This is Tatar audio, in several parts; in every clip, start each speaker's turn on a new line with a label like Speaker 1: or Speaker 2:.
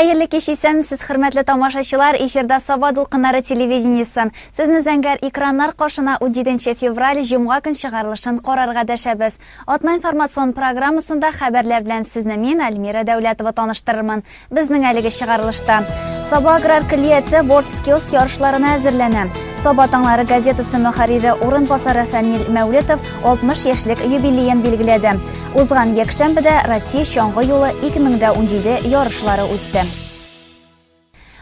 Speaker 1: Хәерле кич, исәнмесез, хөрмәтле тамашачылар! Эфирда Саба дулкыннары телевидениесе. Сезне зәңгәр экраннар каршына 17 февраль, җомга көн чыгарылышын карарга дәшәбез. Атна информацион программасында хәбәрләр белән сезне мин, Альмира Дәүләтова таныштырырмын. Безнең әлеге чыгарылышта Саба аграр көллияте WorldSkills ярышларына әзерләнә. Саба таңнары газетасы мөхәррире урынбасары Фәнил Мәүлетов 60 яшьлек юбилеен билгеләде. Узган якшәмбедә Россия чаңгы юлы 2017 ярышлары үтте.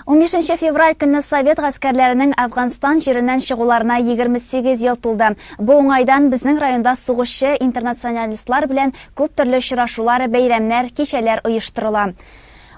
Speaker 1: 15 февраль көнне совет гаскәрләренең Әфганстан җиреннән чыгуларына 28 ел тулды. Бу уңайдан безнең районда сугышчы интернационалистлар белән күп төрле очрашулар, бәйрәмнәр, кичәләр оештырыла.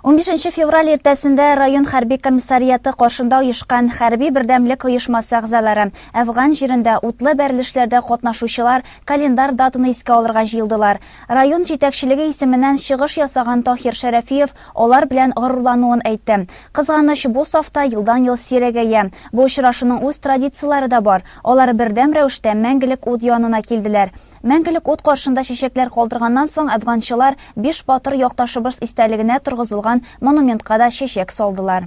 Speaker 1: 15 февраль иртәсендә район хәрби комиссариаты каршында оешкан Хәрби бердәмлек оешмасы әгъзалары, Әфган җирендә утлы бәрелешләрдә катнашучылар календарь датаны искә алырга җыелдылар. Район җитәкчелеге исеменнән чыгыш ясаган Таһир Шәрәфиев алар белән горурлануын әйтте. Кызганыч, бу сафта елдан-ел сирәгәя. Бу очрашуның үз традицияләре дә бар. Алар бердәм рәвештә Мәңгелек ут янына килделәр. Мәңгелек ут каршында чәчәкләр калдырганнан соң әфганчылар биш батыр якташыбыз истәлегенә торгызылган монументка да чәчәк салдылар.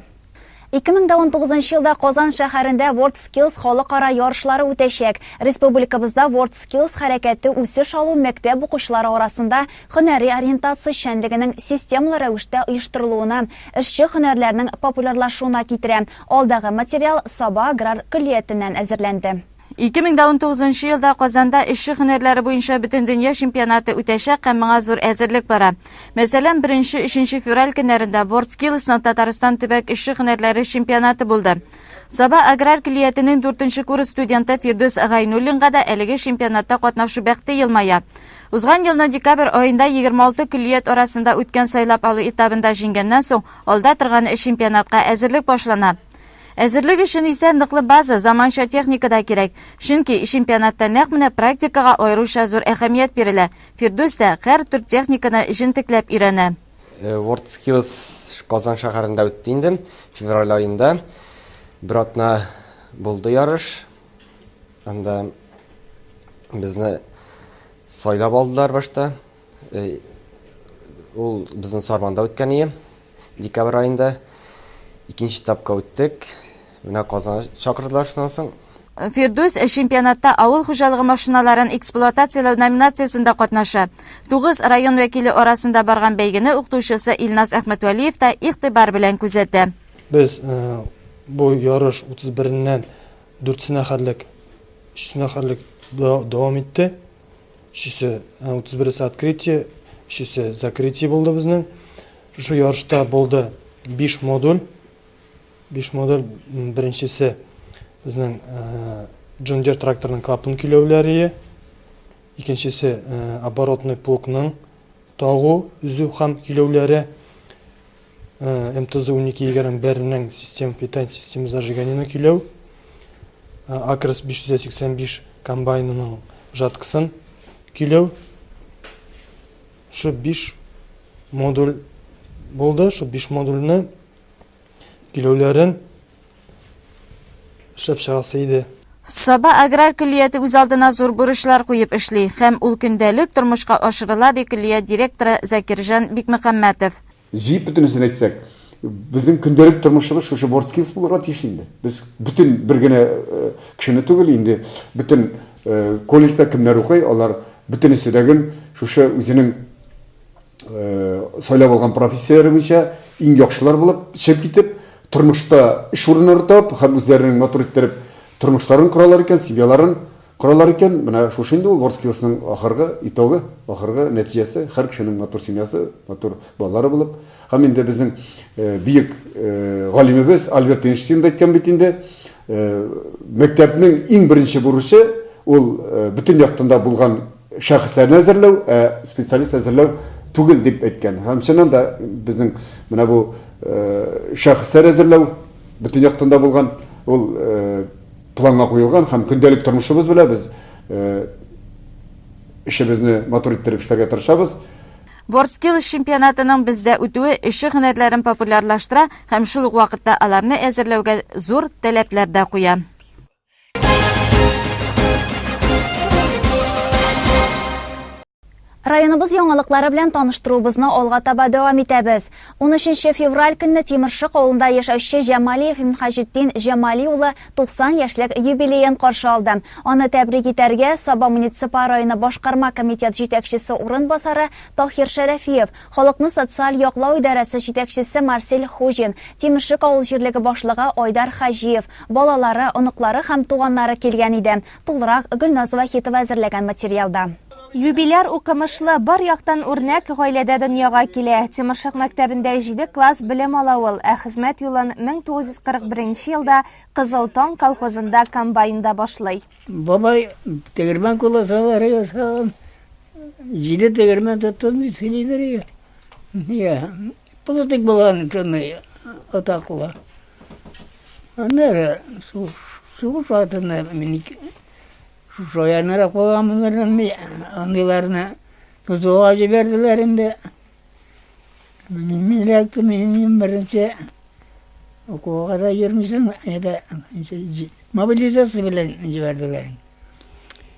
Speaker 1: 2019 елда Казан шәһәрендә WorldSkills халыкара ярышлары үтәчәк. Республикабызда WorldSkills хәрәкәте үсеш алу мәктәп укучылары арасында һөнәри ориентация эшчәнлегенең системалы рәвештә оештырылуына, эшче һөнәрләрнең популярлашуына китерә. Алдагы материал Саба аграр көллиятеннән әзерләнде.
Speaker 2: 2019 елда Казанда эшче һөнәрләре буенча Бөтендөнья чемпионаты үтәчәк һәм моңа зур әзерлек бара. Мәсәлән, 1-3 февраль көннәрендә WorldSkills-ның Татарстан төбәк эшче һөнәрләре чемпионаты булды. Саба аграр көллиятенең 4 курс студенты Фирдүс Гайнуллинга да әлеге чемпионатта катнашу бәхте елмая. Узган елның декабрь аенда 26 көллият арасында үткән сайлап алу этабында җиңгәннән соң, алда торган чемпионатка әзерлек башлана. Әзерлек өчен исә ныклы база, заманча техника да кирәк. Чөнки чемпионатта нәкъ менә практикага аеруча зур әһәмият бирелә. Фирдүс тә һәр төр техниканы җентекләп өйрәнә.
Speaker 3: Э, WorldSkills Казан шәһәрендә үтте инде, февраль аенда. Бер атна булды ярыш. Анда безне сайлап алдылар башта. Э, ул безнең Сарманда үткән ие. Декабрь аенда икенче этапка үттек. Менә Казанга чакырдылар шуннан соң.
Speaker 2: Фирдүс чемпионатта авыл хуҗалыгы машиналарын эксплуатацияләү номинациясендә катнаша. Тугыз район вәкиле арасында барган бәйгене укытучысы Илназ Әхмәтвәлиев та игътибар белән күзәтә.
Speaker 4: Без э, бу ярыш 31-ннән 4-сенә хәтлек, 3-сенә хәтлек дәвам итте. Өчесе, 31-се открытие, өчесе закрытие булды безнең. Шушы ярышта булды 5 модуль. 5 модуль, беренчесе безнең John Deere тракторының клапан көйләүләре, икенчесе оборотный плугның тагу, өзү һәм көйләүләре, МТЗ 1221 нең система питания, система зажиганияне көйләү, Акрос 585 комбайнының жаткасын көйләү. Шу 5 модуль булды. Шу 5 модульне көйләүләрен эшләп чыгасы иде.
Speaker 2: Саба аграр көллияте үз алдына зур бурычлар куеп эшли һәм ул көндәлек тормышка ашырыла, ди көллият директоры Закирҗан Бикмөхәммәтов.
Speaker 5: Җыеп бөтенесен әйтсәк, безнең көндәлек тормышыбыз шушы WorldSkills булырга тиеш инде. Без бөтен бер генә э, кешене түгел, инде бөтен э, колледжда кемнәр укый, алар бөтенесе дә гел шушы үзенең э, сайлап алган профессияләре буенча иң яхшылар булып чыгып китеп, тормышта эш урыннары табып һәм үзләренең матур иттереп тормышларын коралар икән, семьяларын коралар икән, менә шушы инде ул WorldSkills-ның ахыргы итогы, ахыргы нәтиҗәсе, һәр кешенең матур семьясы, матур балалары булып. Һәм инде безнең э, бөек э, галимебез Альберт Эйнштейн да әйткән бит инде, э, мәктәпнең иң беренче бурычы ул бөтен яктан да булган шәхесләрне әзерләү, ә специалист әзерләү түгел дип әйткән. Һәм чыннан да безнең менә бу шәхесләр әзерләү бөтен яктан да булган, ул планга куелган һәм көндәлек тормышыбыз белән без эшебезне матур иттереп эшләргә тырышабыз.
Speaker 2: WorldSkills чемпионатының бездә үтүе эшче һөнәрләрен популярлаштыра һәм шул ук вакытта аларны әзерләүгә зур таләпләр дә куя.
Speaker 1: Районыбыз яңалыклары белән таныштыруыбызны алга таба дәвам итәбез. 13 февраль көнне Тимершык авылында яшәүче Җамалиев Минһаҗетдин Җамали улы 90 яшьлек юбилеен каршы алды. Аны тәбрик итәргә Саба муниципаль районы башкарма комитет җитәкчесе урынбасары Таһир Шәрәфиев, халыкны социаль яклау идарәсе җитәкчесе Марсель Хуҗин, Тимершык авыл җирлеге башлыгы Айдар Хаҗиев, балалары, оныклары һәм туганнары килгән иде. Тулырак Гөлназ Вахитова әзерләгән материалда.
Speaker 6: Юбиляр укымышлы, бар яктан үрнәк гаиләдә дөньяга килә. Тимершык мәктәбендә җиде класс белем ала ул, ә хезмәт юлын 1941 елда Кызыл таң колхозында комбайнда башлый.
Speaker 7: Бабай тегермән колосалары ясаган, җиде тегермән тоттым дип сөйлидер. Иә, плотник булган шундый атаклы. Аннары сугыш вакытында мин Шаянрак булганмындыр инде, андыйларны тотуга җибәрделәр инде. Мин эләктем, мин беренче укуга да йөрмисең, это мобилизация белән җибәрделәр.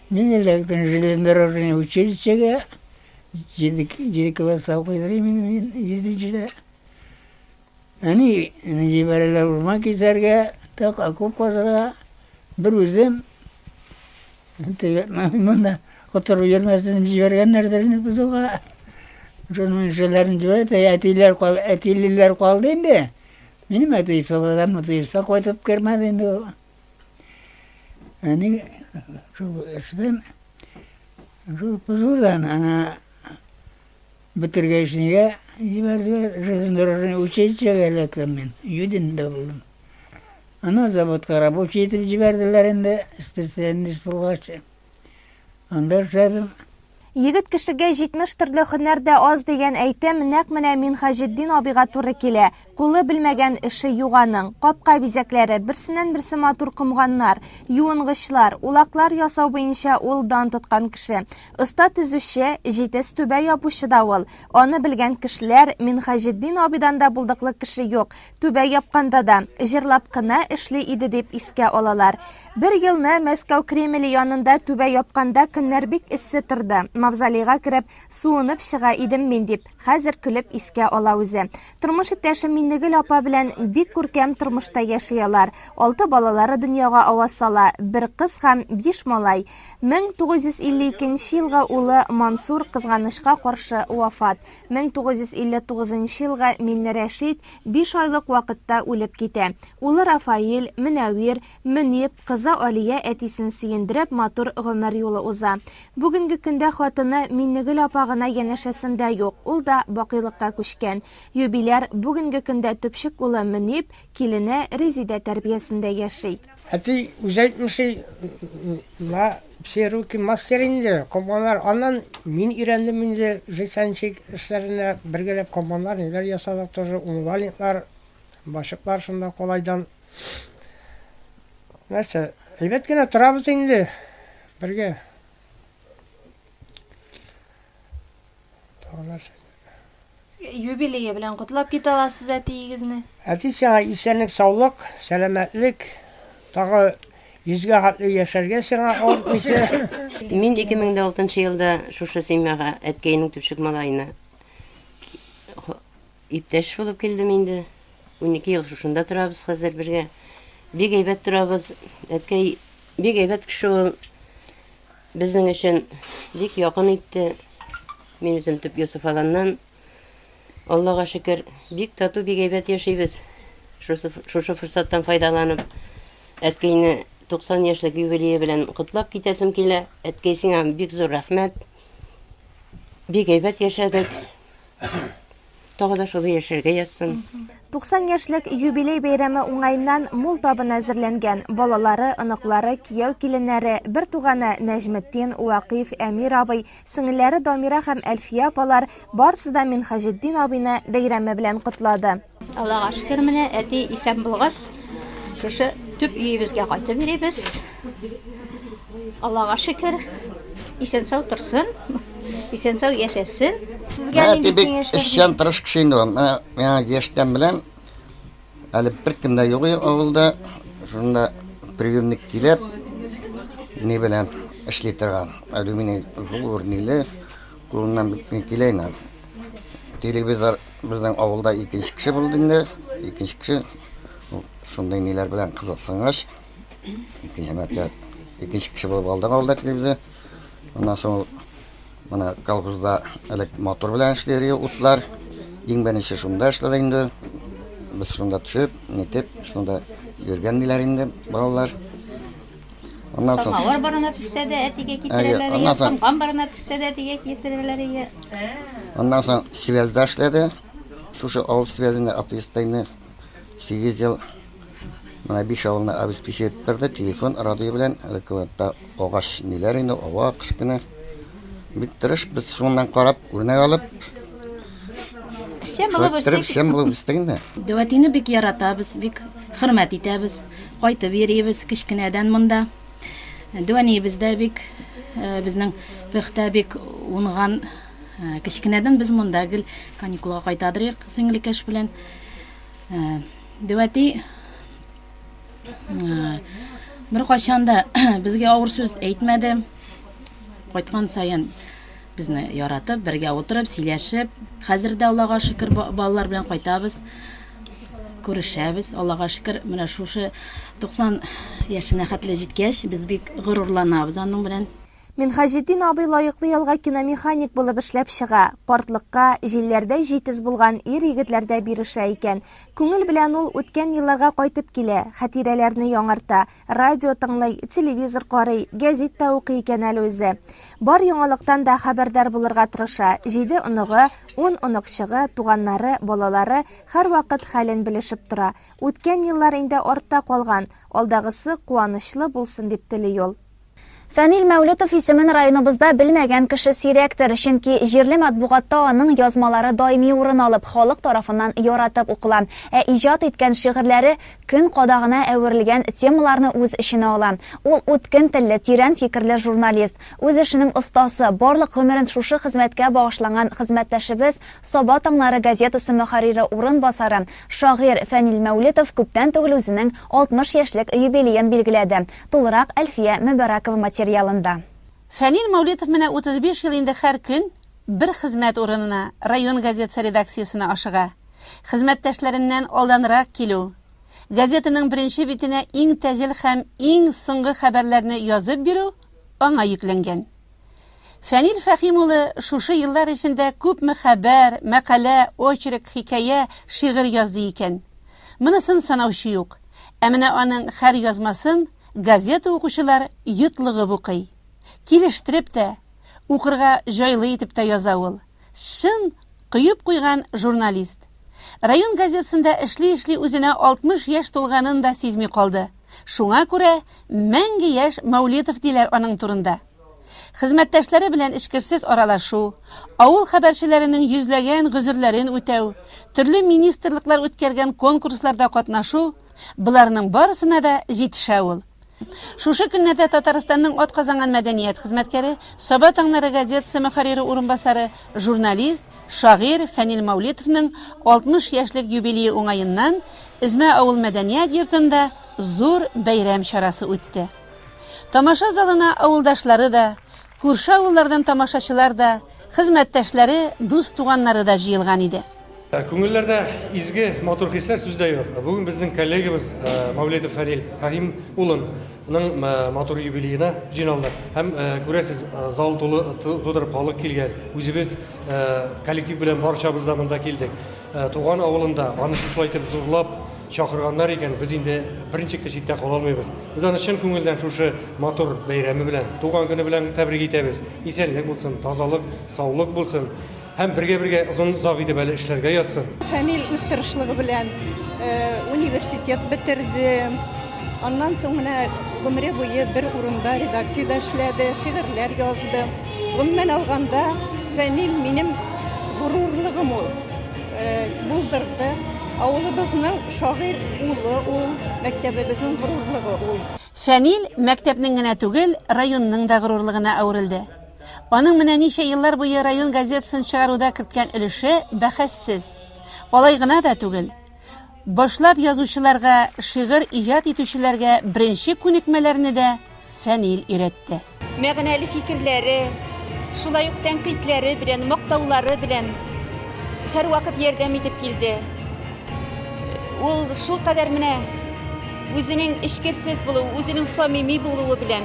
Speaker 7: Мин эләктем железнодорожный училищега, җиде класста укыйдыр мин җиденчедә. Әни җибәрәләр урман кисәргә, так окоп казырга. Бер үзем монда котырып йөрмәсен дип җибәргәннәрдер инде бозуга. Шуның эшләрен җибәрә, әтиләр кал, әтилеләр калды инде. Минем әти Сабадан мотыйста кайтып кермәде инде ул. Әни шул эштән, шул бозудан ана Бетергәч нигә җибәрделәр? Железнодорожный училищега эләктем мин. Юдинда булдым. Аннан заводка рабочий итеп җибәрделәр инде, специалист булгач. Анда эшләдем.
Speaker 6: Егет кешегә 70 төрле һөнәр дә аз дигән әйтем нәкъ менә Минһаҗетдин абыйга туры килә. Кулы белмәгән эше юк аның. Капка бизәкләре, берсеннән-берсе матур комганнар, юынгычлар, улаклар ясау буенча ул дан тоткан кеше. Оста төзүче, җитез түбә ябучы да ул. Аны белгән кешеләр, Минһаҗетдин абыйдан да булдыклы кеше юк, түбә япканда да, җырлап кына эшли иде дип искә алалар. Бер елны Мәскәү Кремле янында түбә япканда көннәр бик эссе торды. Мавзолейга кереп, суынып чыга идем мин, дип, хәзер көлеп искә ала үзе. Тормыш иптәше Миннегөл апа белән бик күркәм тормышта яши алар. Алты балалары дөньяга аваз сала, бер кыз һәм биш малай. 1952 нче елгы улы Мансур кызганычка каршы вафат. 1959 нчы елгы Миннерәшит биш айлык вакытта үлеп китә. Улы Рафаил, Мөнәвир, Мөнип, кызы Алия әтисен сөендереп матур гомер юлы уза. Бүгенге көндә хатыны Миннегөл апа гына янәшәсендә юк, ул да бакыйлыкка күчкән. Юбиляр бүгенге көндә төпчек улы Мөнип, килене Резидә тәрбиясендә яши.
Speaker 8: Әти үзе әйтмешли, на все руки мастер инде, комганнар. Аннан мин өйрәндем инде жестянщик эшләренә, бергәләп комганнар ниләр ясадык тоже, умывальниклар, башыклар шунда калайдан. Нәрсә, әйбәт кенә торабыз инде бергә. Тагын нәрсә?
Speaker 9: Юбилее белән котлап китә аласыз әтиегезне.
Speaker 8: Әти сиңа исәнлек, саулык, сәламәтлек, тагы йөзгә хәтле яшәргә сиңа авыртмыйча.
Speaker 10: Мин 2006 елда шушы семьяга әткәйнең төпчек малаена Иптәш булып килдем инде. 12 ел шушында торабыз хәзер бергә. Бик әйбәт торабыз. Әткәй бик әйбәт кеше ул. Безнең өчен бик якын итте. Мин үзем төп Йосыф Аланнан. Аллага шөкер, бик тату, бик әйбәт яшибез. Шушы, шушы форсаттан файдаланып, әткәйне 90 яшьлек юбилее белән котлап китәсем килә. Әткәй, сиңа бик зур рәхмәт. Бик әйбәт яшәдек. Тагы да шулай яшәргә язсын.
Speaker 6: 90 яшьлек юбилей бәйрәме уңаеннан мул табын әзерләнгән. Балалары, оныклары, кияү-киленнәре, бертуганы Нәҗметдин, Вакыйф, Әмир абый, сеңелләре Дамира һәм Әлфия апалар барысы да Минһаҗетдин абыйны бәйрәме белән котлады.
Speaker 11: Аллага шөкер, менә әти исән булгач, шушы төп өебезгә кайтып йөрибез. Аллага шөкер, исән-сау торсын, исән-сау яшәсен.
Speaker 12: Сезгә нинди бик эшчән, тырыш кеше инде ул. Менә миңа яшьтән белән әле беркем дә юк авылда. Шунда приемник килеп, ни белән эшли торган. Алюминий зур ниле. Кулыннан бик ни килә инде. Телевизор безнең авылда икенче кеше булды инде. Икенче кеше ул шундый ниләр белән кызыксынгач, икенче мәртәбә икенче кеше булып алдык авылда телевизор. Аннан соң ул менә колхозда элек мотор белән эшли иде утлар. Иң беренче шунда эшләде инде. Без шунда төшеп, нитеп, шунда йөргән диләр инде балалар.
Speaker 11: Аннан соң Самавыр барына төшсә дә әтигә китерәләр,
Speaker 12: аннан соң
Speaker 11: комган барына төшсә дә әтигә китерәләр. Ие.
Speaker 12: Аннан соң связьда эшләде. Шушы авыл связендә атеистта инде 8 ел менә биш авылны обеспечивать торды, телефон, радио белән, элекке вакытта агач ниләр инде, ава кыш көне. Бик тырыш, без шуннан карап, үрнәк алып,
Speaker 11: Эшчән булып
Speaker 12: үстек. Эшчән булып үстек инде.
Speaker 2: Дәвәтине бик яратабыз, бик хөрмәт итәбез. Кайтып йөрибез кечкенәдән монда. Дәвәниебез дә бик э, безнең пөхтә, бик уңган. Э, кечкенәдән без монда гел каникулга кайтадыр сеңлекәш белән. Э, Дәвәти беркайчан да безгә авыр сүз әйтмәде. Кайткан саен безне яратып, бергә утырып, сөйләшеп, хәзер дә Аллага шөкер балалар белән кайтабыз, күрешәбез. Аллага шөкер, менә шушы 90 яшенә хәтле җиткәч, без бик горурланабыз аның белән.
Speaker 6: Минһаҗетдин абый лаеклы ялга киномеханик булып эшләп чыга. Картлыкка, җилләрдәй җитез булган ир-егетләр дә бирешә икән. Күңел белән ул үткән елларга кайтып килә, хатирәләрне яңарта, радио тыңлый, телевизор карый, гәзит тә укый икән әле үзе. Бар яңалыктан да хәбәрдар булырга тырыша. Җиде оныгы, ун оныкчыгы, туганнары, балалары һәрвакыт хәлен белешеп тора. Үткән еллар инде артта калган, алдагысы куанычлы булсын дип тели ул.
Speaker 1: Фәнил Мәүлетов исемен районыбызда белмәгән кеше сирәктер, чөнки җирле матбугатта аның язмалары даими урын алып, халык тарафыннан яратып укыла. Ә иҗат иткән шигырьләре көн кадагына әверелгән темаларны үз эченә ала. Ул үткен телле, тирән фикерле журналист. Үз эшенең остасы, барлык гомерен шушы хезмәткә багышланган хезмәттәшебез, Саба таңнары газетасы мөхәррире урынбасары, шагыйрь Фәнил Мәүлетов күптән түгел үзенең 60 яшьлек юбилеен билгеләде. Тулырак Әлфия Мөбарәкова материалында.
Speaker 13: Фәнил Мәүлетов менә 35 ел инде һәр көн бер хезмәт урынына, район газетасы редакциясенә ашыга. Хезмәттәшләреннән алданрак килү, газетаның беренче битенә иң тәҗел һәм иң соңгы хәбәрләрне язып бирү аңа йөкләнгән. Фәнил Фәхим улы шушы еллар эчендә күпме хәбәр, мәкалә, очерк, хикәя, шигырь язды икән? Монысын санаучы юк. Ә менә аның һәр язмасын газета укучылар йотлыгып укый. Килештереп тә, укырга җайлы итеп тә яза ул. Чын, коеп куйган журналист. Район газетасында эшли-эшли үзенә 60 яшь тулганын да сизми калды. Шуңа күрә мәңге яшь Мәүлетов диләр аның турында. Хезмәттәшләре белән эчкерсез аралашу, авыл хәбәрчеләренең йөзләгән гозерләрен үтәү, төрле министрлыклар үткәргән конкурсларда катнашу, боларның барысына да җитешә ул. Шушы көннәрдә Татарстанның атказанган мәдәният хезмәткәре, Саба таңнары газетасы мөхәррире урынбасары, журналист, шагыйрь Фәнил Мәүлетовның 60 яшьлек юбилее уңаеннан Эзмә авыл мәдәният йортында зур бәйрәм чарасы үтте. Тамаша залына авылдашлары да, күрше авыллардан тамашачылар да, хезмәттәшләре, дус-туганнары да җыелган иде.
Speaker 14: Күңелләрдә изге, матур хисләр, сүз дә юк. Бүген безнең коллегабыз Мәүлетов Фәнил Фәһим улының матур юбилеена җыйналдык. Һәм күрәсез, зал тулы тутырып халык килгән. Үзебез коллектив белән барчабыз да монда килдек. Туган авылында аны шушылай итеп зурлап чакырганнар икән, без инде берничек тә читтә кала алмыйбыз. Без аны чын күңелдән шушы матур бәйрәме белән, туган көне белән тәбрик итәбез. Исәнлек булсын, тазалык, саулык булсын һәм бергә-бергә озын-озак итеп әле эшләргә язсын.
Speaker 15: Фәнил үз тырышлыгы белән университет бетерде. Аннан соң менә гомере буе бер урында редакциядә эшләде, шигырьләр язды. Гомумән алганда, Фәнил минем горурлыгым ул. Булдырды. Авылыбызның шагыйрь улы ул, мәктәбебезнең горурлыгы ул.
Speaker 13: Фәнил мәктәпнең генә түгел, районның да горурлыгына әверелде. Аның менә ничә еллар буе район газетасын чыгаруда керткән өлеше бәхәссез. Алай гына да түгел, башлап язучыларга, шигырь иҗат итүчеләргә беренче күнекмәләрне дә Фәнил өйрәтте.
Speaker 16: Мәгънәле фикерләре, Шулай ук тәнкыйтьләре белән, мактаулары белән һәрвакыт ярдәм итеп килде. Ул шулкадәр менә үзенең эчкерсез булуы, үзенең самими булуы белән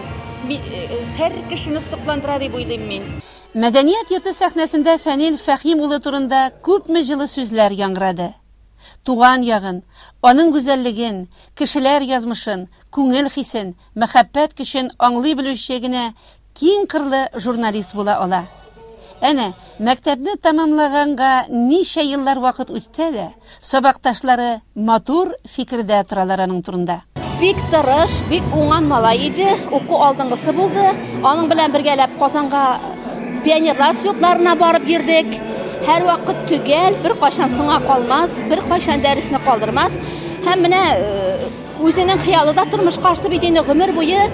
Speaker 16: һәр кешене сокландыра дип уйлыйм мин.
Speaker 13: Мәдәният йорты сәхнәсендә Фәнил Фәхим улы турында күпме җылы сүзләр яңгырады. Туган ягын, аның гүзәллеген, кешеләр язмышын, күңел хисен, мәхәббәт көчен аңлый белүче генә киң кырлы журналист була ала. Әнә, мәктәпне тәмамлаганга ничә еллар вакыт үтсә дә, сабакташлары матур фикердә торалар аның турында.
Speaker 17: Бик тырыш, бик уңган малай иде, уку алдынгысы булды. Аның белән бергәләп Казанга пионерлар слетларына барып йөрдек. Һәрвакыт төгәл, беркайчан соңга калмас, беркайчан дәресне калдырмас. Һәм менә э, Үзенең хыялы да тормышка ашты бит инде гомер буе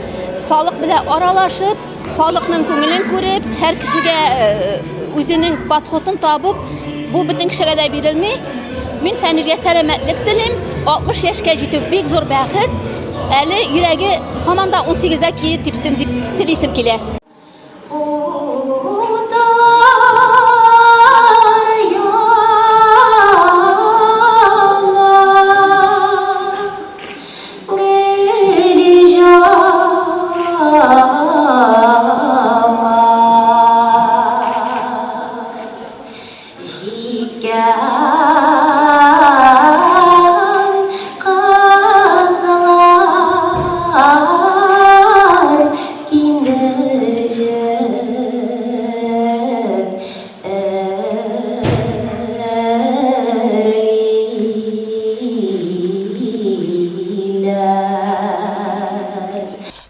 Speaker 17: халык белән аралашып, халыкның күңелен күреп, һәр кешегә э, үзенең подходын табып, бу бөтен кешегә дә бирелми. Мин Фәнилгә сәламәтлек телим. 60 яшькә җитү бик зур бәхет. Әле йөрәге һаман да 18-дә кире типсен дип телисем килә.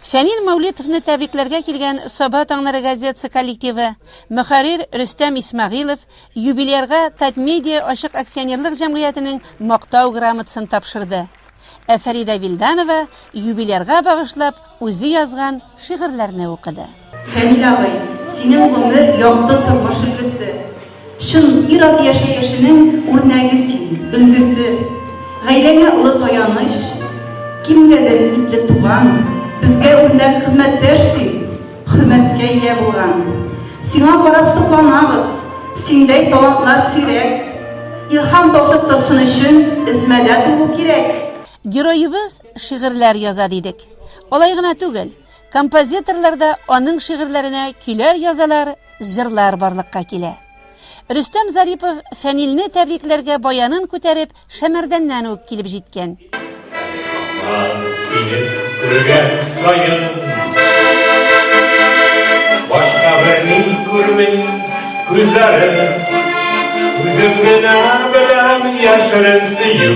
Speaker 13: Фәнил Мәүлетовны тәбрикләргә килгән Саба таңнары газетасы коллективы, мөхәррир Рөстәм Исмәгыйлов, Юбилярга Татмедиа ачык акционерлык җәмгыятенең Мактау грамотасын тапшырды. Ә Фәридә Вилданова юбилярга багышлап үзе язган шигырьләрне укыды.
Speaker 18: Фәнил абый, синең гомер, якты тормыш өлгесе. Чын ир-ат яшәешенең үрнәге син, өлгесе. Гаиләңә олы таяныч, кемгәдер ипле туган, безгә үрнәк хезмәттәш син. Хөрмәткә ия булган. Сиңа карап сокланабыз. Синдәй талантлар сирәк. Илһам ташып торсын өчен эзмәдә туу кирәк.
Speaker 13: Героебыз шигырьләр яза дидек. Алай гына түгел, композиторлар да аның шигырьләренә көйләр язалар, җырлар барлыкка килә. Рөстәм Зарипов Фәнилне тәбрикләргә баянын күтәреп Шәмәрдәннән үк килеп җиткән.
Speaker 19: Сине күргән саен Башка берни күрмим күзләрем Үзем генә беләм яшерен сөю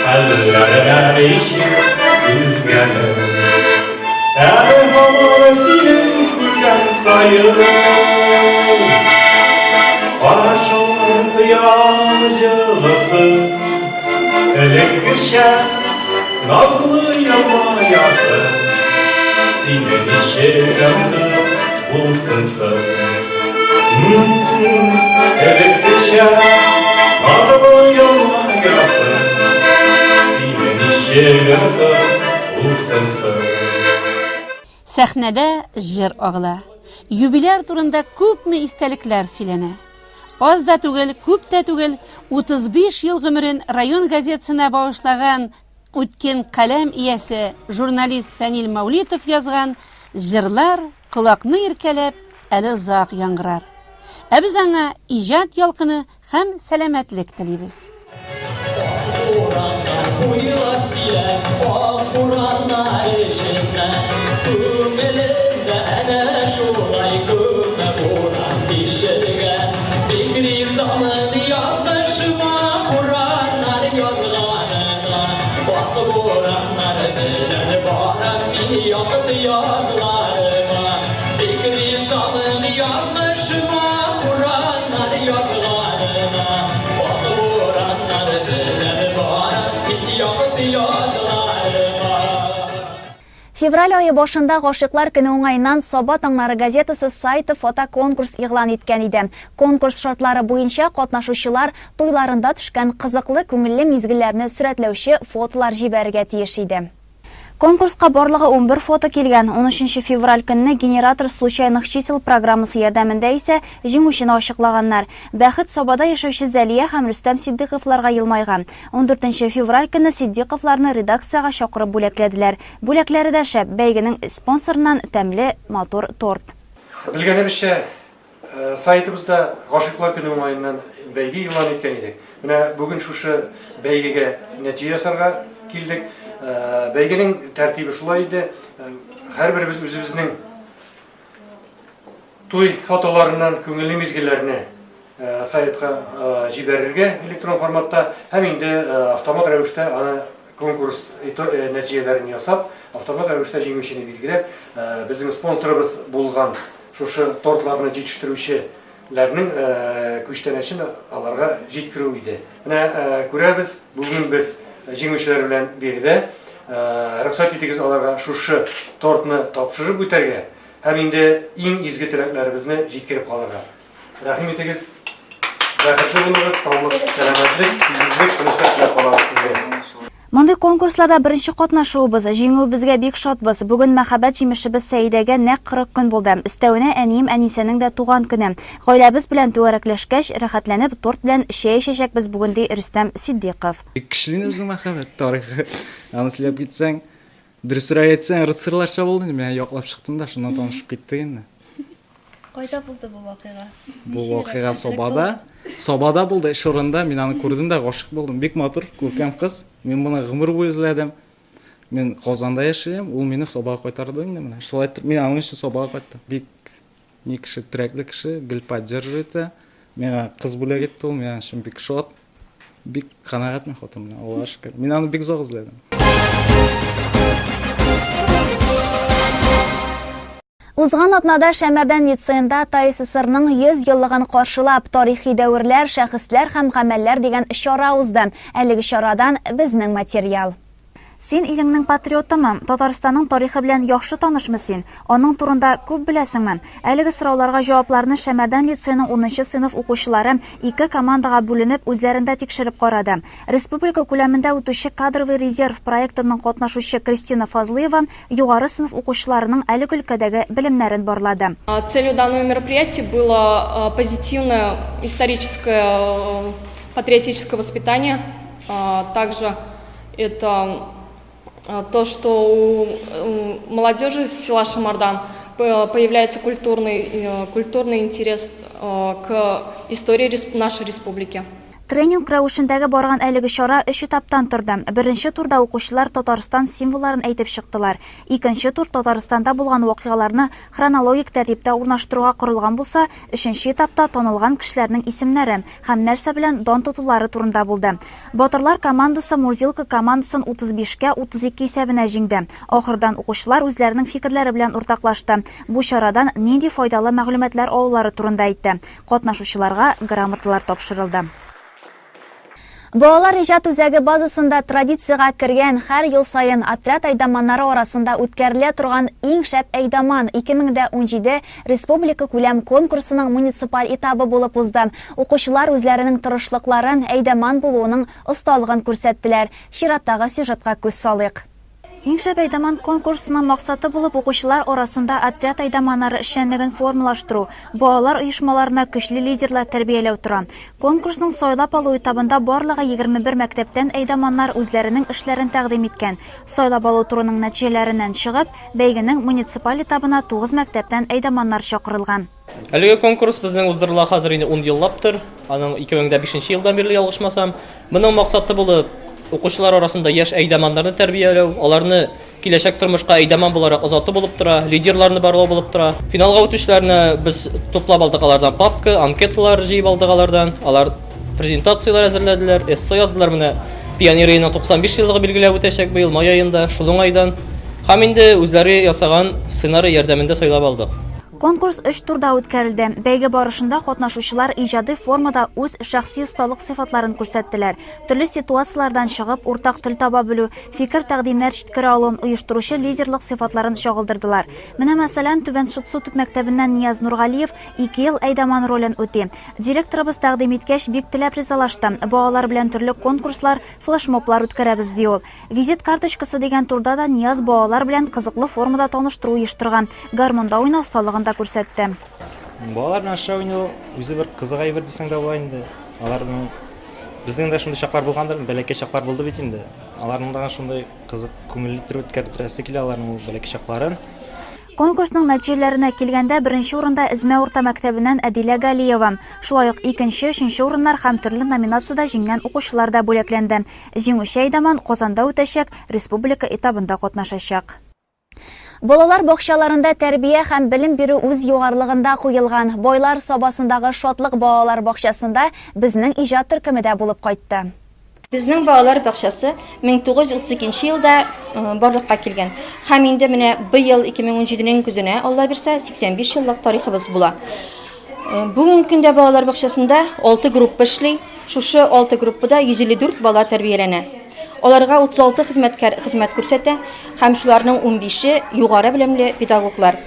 Speaker 19: Хәлләренә ничек түзгәнем Әле һаман сине күргән саен Карашыңның тоям җылысын, Элеккечә назлы елмаясың. Сине ничек онытып булсын соң? Элеккечә назлы елмаясың. Сине ничек онытып булсын соң?
Speaker 13: Сәхнәдә җыр агыла. Юбиляр турында күпме истәлекләр сөйләнә. Аз да түгел, күп тә түгел, 35 ел гомерен район газетасына багышлаган үткен каләм иясе, журналист Фәнил Мәүлитов язган җырлар колакны иркәләп, әле озак яңгырар. Ә без аңа иҗат ялкыны Һәм сәламәтлек телибез.
Speaker 1: Февраль ае башында Гашыйклар көне уңаеннан Саба таңнары газетасы сайты фотоконкурс игълан иткән иде. Конкурс шартлары буенча катнашучылар туйларында төшкән кызыклы, күңелле мизгелләрне сурәтләүче фотолар җибәрергә тиеш иде. Конкурска барлыгы 11 фото килгән. 13 февраль көнне Генератор случайных чисел программасы ярдәмендә исә җиңүчене ачыклаганнар. Бәхет Сабада яшәүче Зәлия һәм Рөстәм Ситдыйковларга елмайган. 14 февраль көнне Ситдыйковларны редакциягә чакырып бүләкләделәр. Бүләкләре дә шәп, бәйгенең спонсорыннан тәмле, матур торт.
Speaker 14: Белгәнебезчә, Сайтыбызда Гашыйклар көне уңаеннан бәйге игълан иткән идек. Менә бүген шушы бәйгегә нәтиҗә ясарга килдек. Бәйгенең тәртибе шулай иде. Һәрберебез үзебезнең туй фотоларыннан күңелле мизгелләрне сайтка җибәрергә электрон форматта һәм инде автомат рәвештә аны конкурс нәтиҗәләрен ясап, автомат рәвештә җиңүчене билгеләп, безнең спонсорыбыз булган Шушы тортларны җитештерүчеләрнең күчтәнәчен аларга җиткерү иде. Менә күрәбез, бүген без җиңүчеләр белән биредә. Рөхсәт итегез аларга шушы тортны тапшырып үтәргә һәм инде иң изге теләкләребезне җиткереп калырга. Рәхим итегез, бәхетле булыгыз, саулык, сәламәтлек, тигезлек, тынычлык теләп калабыз сезгә.
Speaker 1: Мондый конкурсларда беренче катнашуыбыз, җиңүебезгә бик шатбыз. Бүген мәхәббәт җимешебез Сәидәгә нәкъ 40 көн булды. Өстәвенә, әнием Әнисәнең дә туган көне. Гаиләбез белән түгәрәкләшкәч, рәхәтләнеп торт белән чәй эчәчәкбез бүген, ди Рөстәм Ситдыйков.
Speaker 20: Бик көчле инде безнең мәхәббәт тарихы. Аны сөйләп китсәң, дөресрәк әйтсәң, рыцарьларча булды инде. Мин яклап чыктым да, шуннан танышып киттек инде.
Speaker 9: Кайда булды бу вакыйга?
Speaker 20: Бу вакыйга Сабада. Сабада булды, эш урынында. Мин аны күрдем дә гашыйк булдым. Бик матур, күркәм кыз. Мин моны гомер буе эзләдем. Мин Казанда яшим, ул мине Сабага кайтарды инде менә. Шулай итеп, мин аның өчен Сабага кайттым. Бик ни кеше, терәкле кеше, гел поддерживает итә. Миңа кыз бүләк итте ул, мин аның өчен бик шат. Бик канәгать мин хатын белән, Аллага шөкер. Мин аны бик озак эзләдем.
Speaker 1: Узган атнада Шәмәрдән лицеенда ТАССРның 100 еллыгын каршылап, Тарихи дәверләр, шәхесләр һәм гамәлләр дигән чара узды. Әлеге чарадан безнең материал. Син илеңнең патриотымы? Татарстанның тарихы белән яхшы танышмы син? Аның турында күп беләсеңме? Әлеге сорауларга җавапларны Шәмәрдән лицееның унынчы сыйныф укучылары ике командага бүленеп үзләрендә тикшереп карады. Республика күләмендә үтүче Кадровый резерв проектының катнашучы Кристина Фазлыева югары сыйныф укучыларының әлеге өлкәдәге белемнәрен барлады.
Speaker 21: Целью данного мероприятия было позитивное историческое патриотическое воспитание, также это то, что у молодежи села Шамардан появляется культурный, культурный интерес к истории нашей республики.
Speaker 1: Тренинг рәвешендәге барган әлеге чара өч этаптан торды. Беренче турда укучылар Татарстан символларын әйтеп чыктылар. Икенче тур Татарстанда булган вакыйгаларны хронологик тәртиптә урнаштыруга корылган булса, өченче этапта танылган кешеләрнең исемнәре һәм нәрсә белән дан тотулары турында булды. Батырлар командасы Мурзилка командасын 35 кә 32 исәбенә җиңде. Ахырдан укучылар үзләренең фикерләре белән уртаклашты, бу чарадан нинди файдалы мәгълүматлар алулары турында әйтте. Катнашучыларга грамоталар тапшырылды. Балалар иҗат үзәге базасында традициягә кергән һәр ел саен отряд әйдаманнары арасында үткәрелә торган Иң шәп әйдаман 2017 республика күләм конкурсының муниципаль этабы булып узды. Укучылар үзләренең тырышлыкларын, әйдаман булуының осталыгын күрсәттеләр. Чираттагы сюжетка күз салыйк. Иң шәп әйдаман конкурсының максаты булып укучылар арасында отряд әйдаманнары эшчәнлеген формалаштыру, балалар оешмаларына көчле лидерлар тәрбияләү тора. Конкурсның сайлап алу этабында барлыгы 21 мәктәптән әйдаманнар үзләренең эшләрен тәкъдим иткән. Сайлап алу турының нәтиҗәләреннән чыгып, бәйгенең муниципаль этабына тугыз мәктәптән әйдаманнар чакырылган.
Speaker 22: Әлеге конкурс безнең уздырыла хәзер инде 10 еллаптыр. Аның 2005 елдан бирле ялгышмасам. Моның максаты булып укучылар арасында яшь әйдаманнарны тәрбияләү, аларны киләчәк тормышка әйдаман буларак озату булып тора, лидерларны барлау булып тора. Финалга үтүчеләрне без туплап алдык алардан папка, анкеталар җыеп алдык алардан. Алар презентацияләр әзерләделәр, эссе яздылар. Менә Пионерияның 95 еллыгы билгеләп үтәчәк быел май аенда, шул уңайдан. Һәм инде үзләре ясаган сценарий ярдәмендә сайлап алдык.
Speaker 1: Конкурс өч турда үткәрелде. Бәйге барышында катнашучылар иҗади формада үз шәхси осталык сыйфатларын күрсәттеләр. Төрле ситуацияләрдән чыгып, уртак тел таба белү, фикер-тәкъдимнәр җиткерә алу, оештыручы лидерлык сыйфатларын чагылдырдылар. Менә, мәсәлән, Түбән Шытсу төп мәктәбеннән Нияз Нургалиев ике ел әйдаман ролен үти. Директорыбыз тәкъдим иткәч, бик теләп ризалаштым. Балалар белән төрле конкурслар, флешмоблар үткәрәбез, ди ул. Визит карточкасы дигән турда да Нияз балалар белән кызыклы формада таныштыру оештырган, гармунда уйнау осталыгын да күрсәтте.
Speaker 3: Балалар белән аша уйнау үзе бер кызык әйбер дисәң дә була инде. Аларның безнең дә шундый чаклар булгандыр, бәләкәй чаклар булды бит инде. Аларның да шундый кызык, күңелле итеп үткәртерәсе килә аларның ул бәләкәй чакларын.
Speaker 1: Конкурсның нәтиҗәләренә килгәндә, беренче урында Эзмә урта мәктәбеннән Әдилә Галиева. Шулай ук икенче, өченче урыннар һәм төрле номинациядә җиңгән укучылар да бүләкләнде. Җиңүче әйдаман Казанда үтәчәк республика этабында катнашачак. Балалар бакчаларында тәрбия һәм белем бирү үз югарылыгында куелган. Байлар Сабасындагы Шатлык балалар бакчасында безнең иҗат төркеме дә булып кайтты.
Speaker 4: Безнең балалар бакчасы 1932 елда барлыкка килгән. Һәм инде менә быел 2017 нең көзенә, Алла бирсә, 85 еллык тарихыбыз була. Бүгенге көндә балалар бакчасында 6 группа эшли. Шушы 6 группада 154 бала тәрбияләнә. Аларга 36 хезмәткәр хезмәт күрсәтә һәм шуларның 15-е югары белемле педагоглар.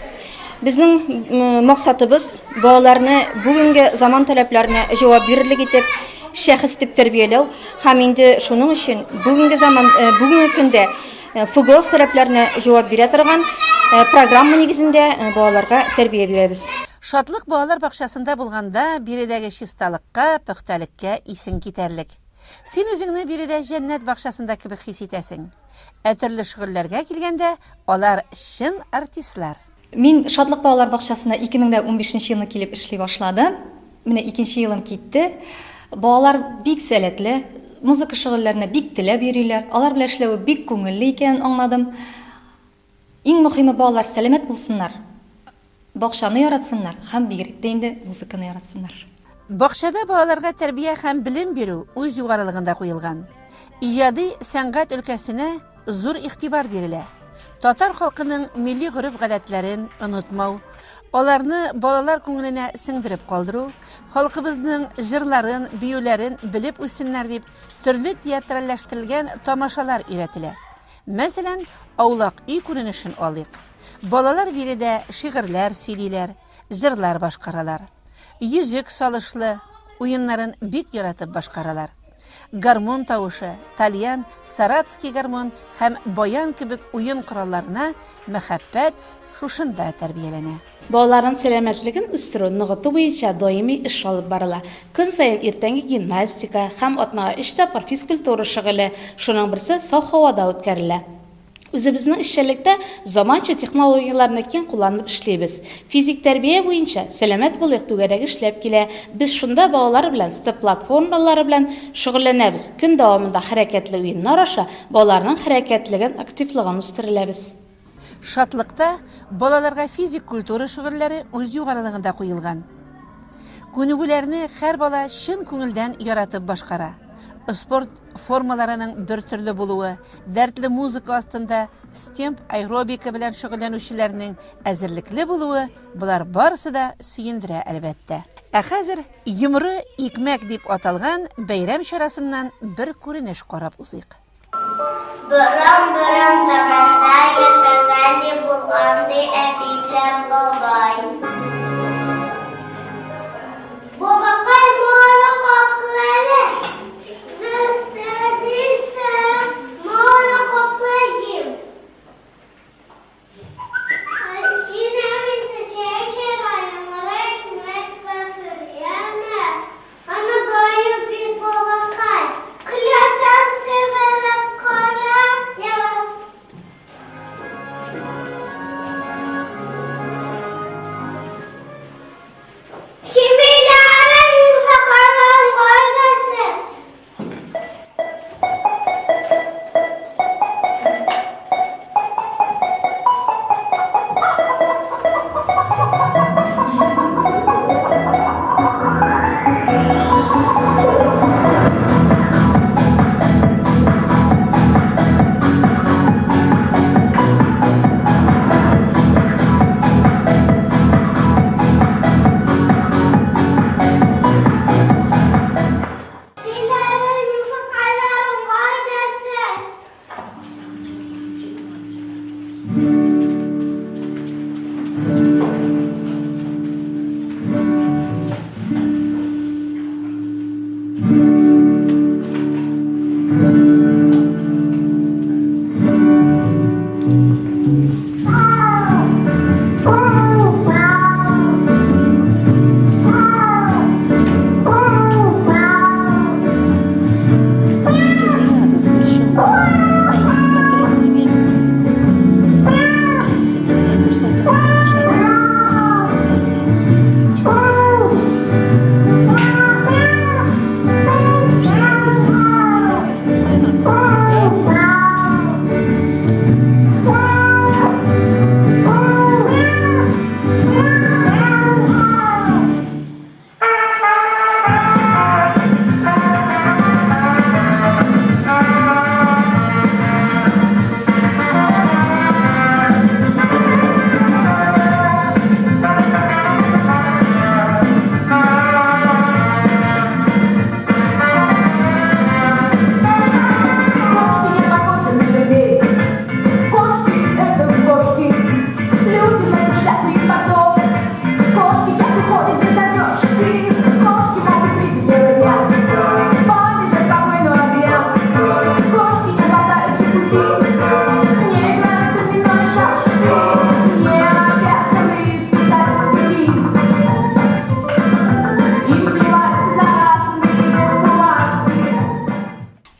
Speaker 4: Безнең максатыбыз балаларны бүгенге заман таләпләренә җавап бирерлек итеп, шәхес итеп тәрбияләү һәм инде шуның өчен бүгенге заман э, бүгенге көндә э, ФГОС таләпләренә җавап бирә торган э, программа нигезендә балаларга тәрбия бирәбез.
Speaker 13: Шатлык балалар бакчасында булганда биредәге чисталыкка, пөхтәлеккә исең китәрлек. Син үзеңне биредә җәннәт бакчасында кебек хис итәсең. Ә төрле шөгыльләргә килгәндә, алар чын артистлар.
Speaker 23: Мин Шатлык балалар бакчасына 2015 нче елны килеп эшли башладым. Менә икенче елым китте. Балалар бик сәләтле, музыка шөгыльләренә бик теләп йөриләр. Алар белән эшләве бик күңелле икәнен аңладым. Иң мөхиме балалар сәламәт булсыннар, бакчаны яратсыннар һәм бигрәк тә инде музыканы яратсыннар.
Speaker 13: Бакчада балаларга тәрбия һәм белем бирү үз югарылыгында куелган. Иҗади сәнгать өлкәсенә зур игътибар бирелә. Татар халкының милли гореф-гадәтләрен онытмау, аларны балалар күңеленә сеңдереп калдыру, халкыбызның җырларын, биюләрен белеп үссеннәр дип төрле театральләштерелгән тамашалар өйрәтелә. Мәсәлән, аулак өй күренешен алыйк. Балалар биредә шигырьләр сөйлиләр, җырлар башкаралар. Йөзек салышлы уеннарын бик яратып башкаралар. Гармун тавышы, тальян, саратский гармун һәм баян кебек уен коралларына мәхәббәт шушында тәрбияләнә.
Speaker 24: Балаларның сәламәтлеген үстерү, ныгыту буенча даими эш алып барыла. Көн саен иртәнге гимнастика һәм атнага өч тапкыр физкультура шөгыле, шуның берсе саф һавада үткәрелә. Үзебезнең эшчәнлектә заманча технологияләрне киң кулланып эшлибез. Физик тәрбия буенча Сәламәт булыйк түгәрәге эшләп килә. Без шунда балалар белән степ-платформалары белән шөгыльләнәбез. Көн дәвамында хәрәкәтле уеннар аша балаларның хәрәкәтлеген, активлыгын үстереләбез.
Speaker 13: Шатлыкта балаларга физик культура шөгыльләре үз югарылыгында куелган. Күнегүләрне һәр бала чын күңелдән яратып башкара. Спорт формаларының бер төрле булуы, дәртле музыка астында стемп аэробика белән шөгыльләнүчеләрнең әзерлекле булуы, болар барысы да сөендерә, әлбәттә. Ә хәзер Йомры икмәк дип аталган бәйрәм чарасыннан бер күренеш карап узыйк.
Speaker 25: Борын-борын заманда яшәгән ди булган ди әби белән бабай. Бабакай, майлы капкын әле. Нәрсә дисең? Майлы капкын дим.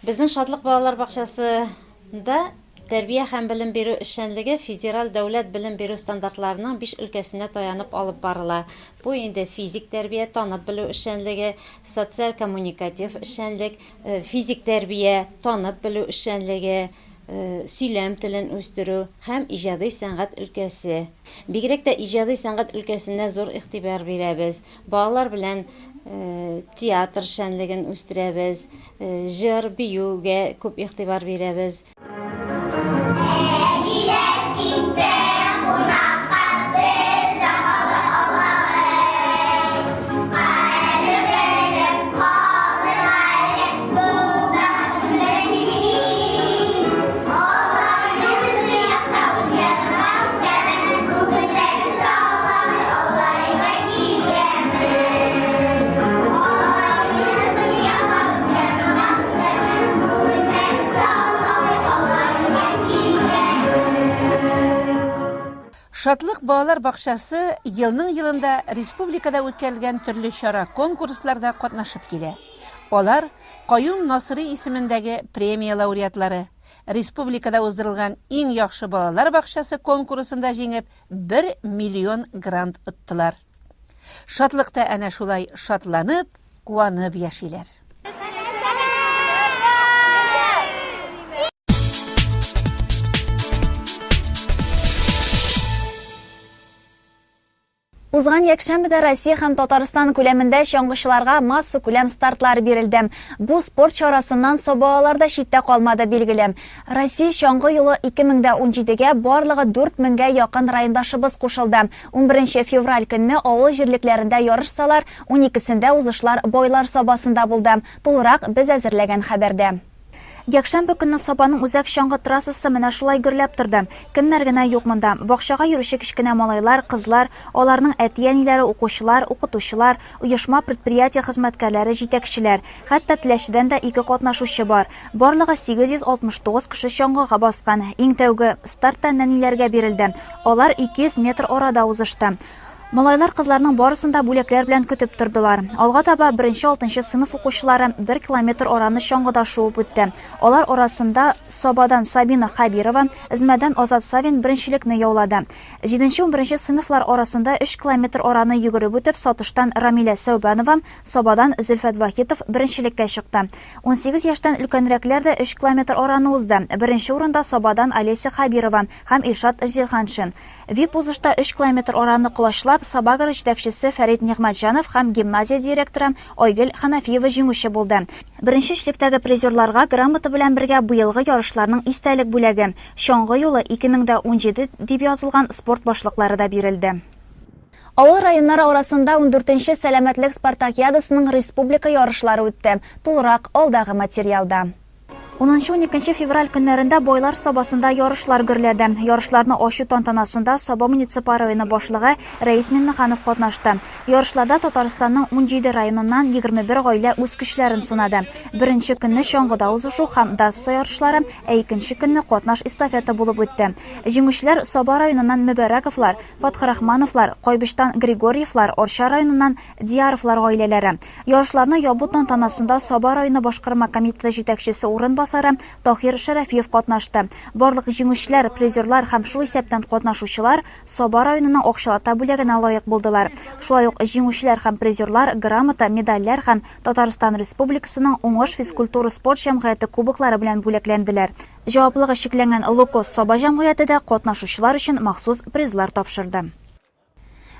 Speaker 5: Безнең Шатлык балалар бакчасында тәрбия һәм белем бирү эшчәнлеге федераль дәүләт белем бирү стандартларының биш өлкәсенә таянып алып барыла. Бу инде физик тәрбия, танып белү эшчәнлеге, социаль-коммуникатив эшчәнлек, физик тәрбия, танып белү эшчәнлеге, сөйләм телен үстерү һәм иҗади сәнгать өлкәсе. Бигрәк тә иҗади сәнгать өлкәсенә зур игътибар бирәбез. Балалар белән театр эшчәнлеген үстерәбез, җыр, биюгә күп игътибар бирәбез.
Speaker 25: Әбиләр китте кунакка, без дә кала алабыз. Кадер белеп калыйк әле, бу бәхетне син. Аллаһы безнең якта, үз ягына үскәнмен. Бүген дә без Аллаһы Аллаһыга килгәнмен. Аллаһы безнең якта, үз ягына үскәнмен. Бүген дә без Аллаһы Аллаһыга килгәнмен.
Speaker 13: Шатлык балалар бакчасы елның-елында республикада үткәрелгән төрле чара-конкурсларда катнашып килә. Алар, Каюм Насыйри исемендәге премия лауреатлары, республикада уздырылган Иң яхшы балалар бакчасы конкурсында җиңеп, бер миллион грант оттылар. Шатлыкта әнә шулай шатланып, куанып яшиләр.
Speaker 1: Узган якшәмбедә Россия һәм Татарстан күләмендә чаңгычыларга массакүләм стартлар бирелде. Бу спорт чарасыннан сабалалар да читтә калмады, билгеле. Россия чаңгы юлы 2017 гә барлыгы 4 меңгә якын райондашыбыз кушылды. Унберенче февраль көнне авыл җирлекләрендә ярышсалар, уникесендә узышлар Байлар Сабасында булды. Тулырак без әзерләгән хәбәрдә. Якшәмбе көнне Сабаның үзәк чаңгы трассасы менә шулай гөрләп торды. Кемнәр генә юк монда. Бакчага йөрүче кечкенә малайлар, кызлар, аларның әти-әниләре, укучылар, укытучылар, оешма-предприятие хезмәткәрләре, җитәкчеләр. Хәтта Теләчедән дә ике катнашучы бар. Барлыгы 869 кеше чаңгыга баскан. Иң тәүге старт та нәниләргә бирелде. Алар 200 метр арада узышты. Малайлар кызларның барысын да бүләкләр белән көтеп тордылар. Алга таба беренче-алтынчы сыйныф укучылары бер километр араны чаңгыда шуып үтте. Алар арасында Сабадан Сабина Хәбирова, Эзмәдән Азат Савин беренчелекне яулады. Җиденче-унберенче сыйныфлар арасында өч километр араны йөгереп үтеп, Сатыштан Рамилә Сәүбәнова, Сабадан Зөлфәт Вахитов беренчелеккә чыкты. 18 яшьтән өлкәнрәкләр дә өч километр араны узды. Беренче урында Сабадан Олеся Хәбирова һәм Илшат Җиһаншин. Вип-узышта өч километр араны колачлап, Сабагро җитәкчесе Фәрит Нигъмәтҗанов һәм гимназия директоры Айгөл Ханафиева җиңүче булды. Беренче өчлектәге призерларга грамота белән бергә быелгы ярышларның истәлек бүләге, Чаңгы юлы 2017 дип язылган спорт башлыклары да бирелде. Авыл районнары арасында ундүртенче Сәламәтлек спартакиадасының республика ярышлары үтте. Тулырак, алдагы материалда. Унынчы-уникенче февраль көннәрендә Байлар Сабасында ярышлар гөрләде. Ярышларны ачу тантанасында Саба муниципаль районы башлыгы Рәис Миннеханов катнашты. Ярышларда Татарстанның 17 районыннан 21 гаилә үз көчләрен сынады. Беренче көнне чаңгыда узышу һәм дартста ярышлары, ә икенче көнне катнаш эстафета булып үтте. Җиңүчеләр Саба районыннан Мөбәрәковлар, Фатхрахмановлар, Кайбычтан Григорьевлар, Арча районыннан Дияровлар гаиләләре. Ярышларны ябу тантанасында Саба районы башкарма комитеты җитәкчесе урынбасары Таһир Шәрәфиев катнашты. Барлык җиңүчеләр, призерлар һәм шул исәптән катнашучылар Саба районының акчалата бүләгенә лаек булдылар. Шулай ук җиңүчеләр һәм призерлар грамота, медальләр һәм Татарстан Республикасының Уңыш физкультура-спорт җәмгыяте кубоклары белән бүләкләнделәр. Җаваплыгы чикләнгән Лукоз Саба җәмгыяте дә катнашучылар өчен махсус призлар тапшырды.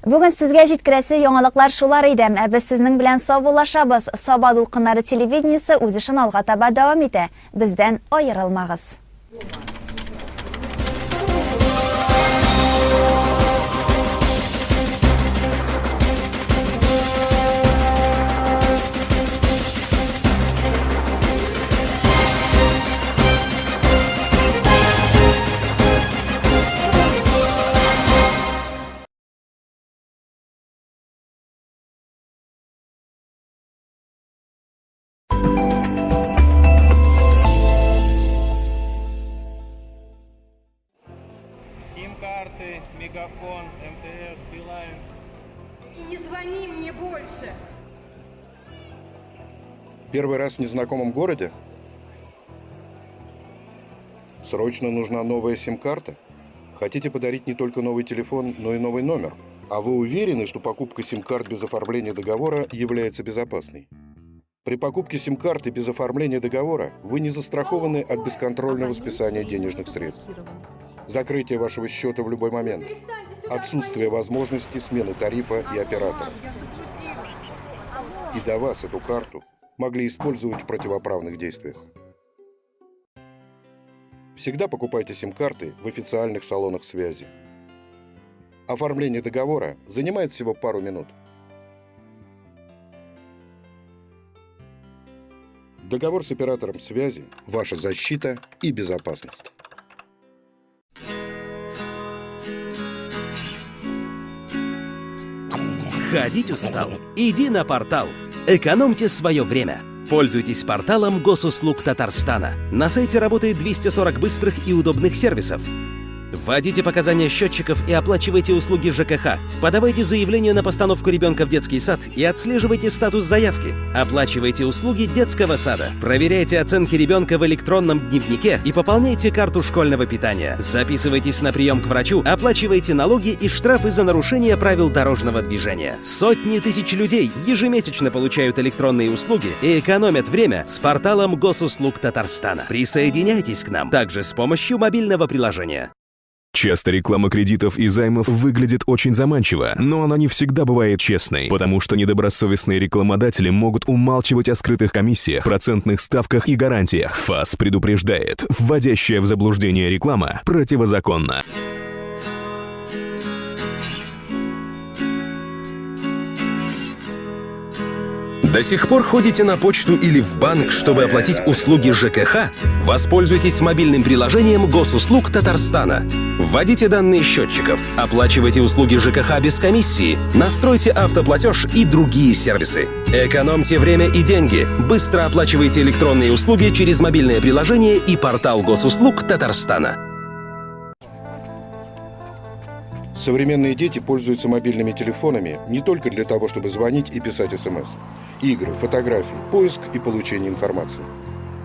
Speaker 1: Бүген сезгә җиткерәсе яңалыклар шулар иде. Ә без сезнең белән саубуллашабыз. Саба дулкыннары телевидениесе үз эшен алга таба дәвам итә. Бездән аерылмагыз.
Speaker 7: Сим-карты, Мегафон, МТС, Билайн.
Speaker 21: И не звони мне больше!
Speaker 8: Первый раз в незнакомом городе? Срочно нужна новая сим-карта? Хотите подарить не только новый телефон, но и новый номер? А вы уверены, что покупка сим-карт без оформления договора является безопасной? При покупке сим-карты без оформления договора вы не застрахованы от бесконтрольного списания денежных средств. Закрытие вашего счета в любой момент. Отсутствие возможности смены тарифа и оператора. И до вас эту карту могли использовать в противоправных действиях. Всегда покупайте сим-карты в официальных салонах связи. Оформление договора занимает всего пару минут. Договор с оператором связи – ваша защита и безопасность.
Speaker 10: Ходить устал? Иди на портал. Экономьте свое время. Пользуйтесь порталом Госуслуг Татарстана. На сайте работает 240 быстрых и удобных сервисов. Вводите показания счетчиков и оплачивайте услуги ЖКХ. Подавайте заявление на постановку ребенка в детский сад и отслеживайте статус заявки. Оплачивайте услуги детского сада. Проверяйте оценки ребенка в электронном дневнике и пополняйте карту школьного питания. Записывайтесь на прием к врачу, оплачивайте налоги и штрафы за нарушение правил дорожного движения. Сотни тысяч людей ежемесячно получают электронные услуги и экономят время с порталом Госуслуг Татарстана. Присоединяйтесь к нам также с помощью мобильного приложения.
Speaker 11: Часто реклама кредитов и займов выглядит очень заманчиво, но она не всегда бывает честной, потому что недобросовестные рекламодатели могут умалчивать о скрытых комиссиях, процентных ставках и гарантиях. ФАС предупреждает, вводящая в заблуждение реклама противозаконна.
Speaker 10: До сих пор ходите на почту или в банк, чтобы оплатить услуги ЖКХ? Воспользуйтесь мобильным приложением Госуслуг Татарстана. Вводите данные счетчиков, оплачивайте услуги ЖКХ без комиссии, настройте автоплатеж и другие сервисы. Экономьте время и деньги. Быстро оплачивайте электронные услуги через мобильное приложение и портал Госуслуг Татарстана.
Speaker 8: Современные дети пользуются мобильными телефонами не только для того, чтобы звонить и писать смс. Игры, фотографии, поиск и получение информации.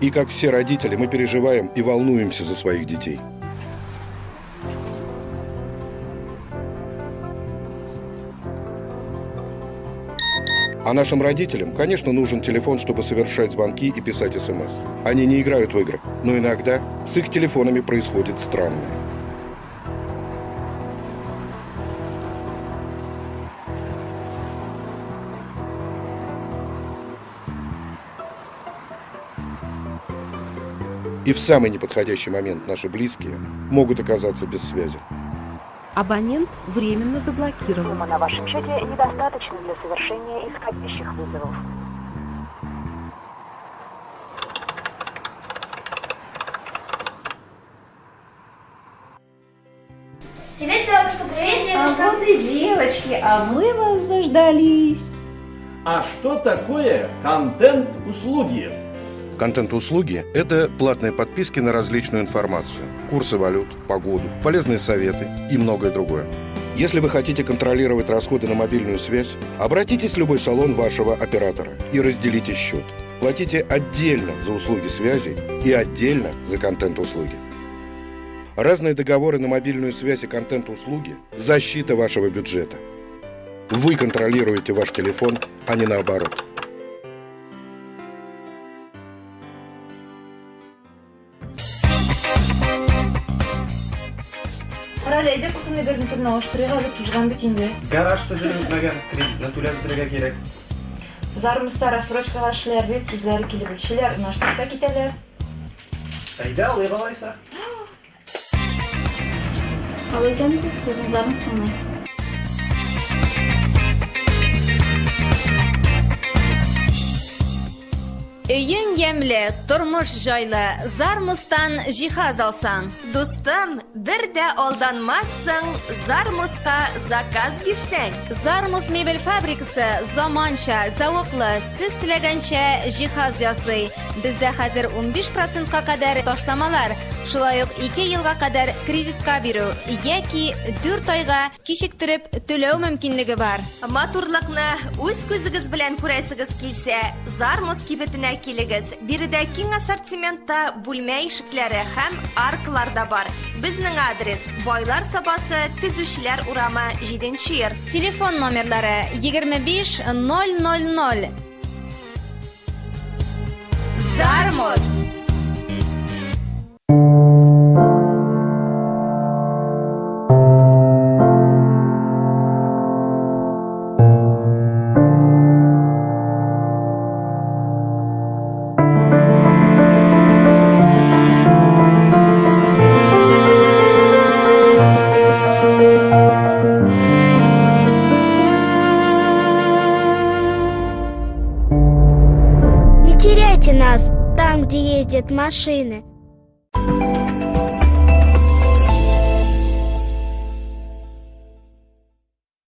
Speaker 8: И как все родители, мы переживаем и волнуемся за своих детей. А нашим родителям, конечно, нужен телефон, чтобы совершать звонки и писать смс. Они не играют в игры, но иногда с их телефонами происходит странное. И в самый неподходящий момент наши близкие могут оказаться без связи.
Speaker 12: Абонент временно заблокирован.
Speaker 26: Сумма на вашем счете недостаточно для совершения исходящих вызовов.
Speaker 25: Привет, бабушка, привет, дедушка.
Speaker 2: А вот и девочки, а мы вас заждались.
Speaker 6: А что такое контент-услуги?
Speaker 8: Контент-услуги – это платные подписки на различную информацию, курсы валют, погоду, полезные советы и многое другое. Если вы хотите контролировать расходы на мобильную связь, обратитесь в любой салон вашего оператора и разделите счет. Платите отдельно за услуги связи и отдельно за контент-услуги. Разные договоры на мобильную связь и контент-услуги – защита вашего бюджета. Вы контролируете ваш телефон, а не наоборот.
Speaker 15: Карале, әйдә кухонный гарнитурны алыштырыйк әле, тузган бит инде.
Speaker 3: Гараж төзелеп бетмәгән, кредитны түләп бетерергә кирәк.
Speaker 15: Зармуста рассрочкага эшлиләр бит, үзләре килеп үлчиләр, урнаштырып та китәләр.
Speaker 3: Әйдә, алыйк алайса.
Speaker 1: Алло, исәнмесез, сезнең Зармус тыңлый.
Speaker 5: Өең ямьле, тормыш җайлы, Зармустан җиһаз алсаң.
Speaker 4: Дустым, бер дә алданмассың, Зармуска заказ бирсәң.
Speaker 5: Зармус мебель фабрикасы заманча, зәвыклы, сез теләгәнчә җиһаз ясый. Бездә хәзер 15 процентка кадәр ташламалар, шулай ук 2 елга кадәр кредитка бирү яки 4 айга кичектереп түләү мөмкинлеге бар.
Speaker 4: Матурлыкны үз күзегез белән күрәсегез килсә, Зармус кибетенә килегез. Биредә киң ассортиментта бүлмә ишекләре һәм аркалар да бар. Безнең адрес: Байлар Сабасы, Төзүчеләр урамы, 7 нче йорт.
Speaker 5: Телефон номерлары 25 000.
Speaker 4: Зармус!
Speaker 25: Не теряйте нас там, где ездят машины.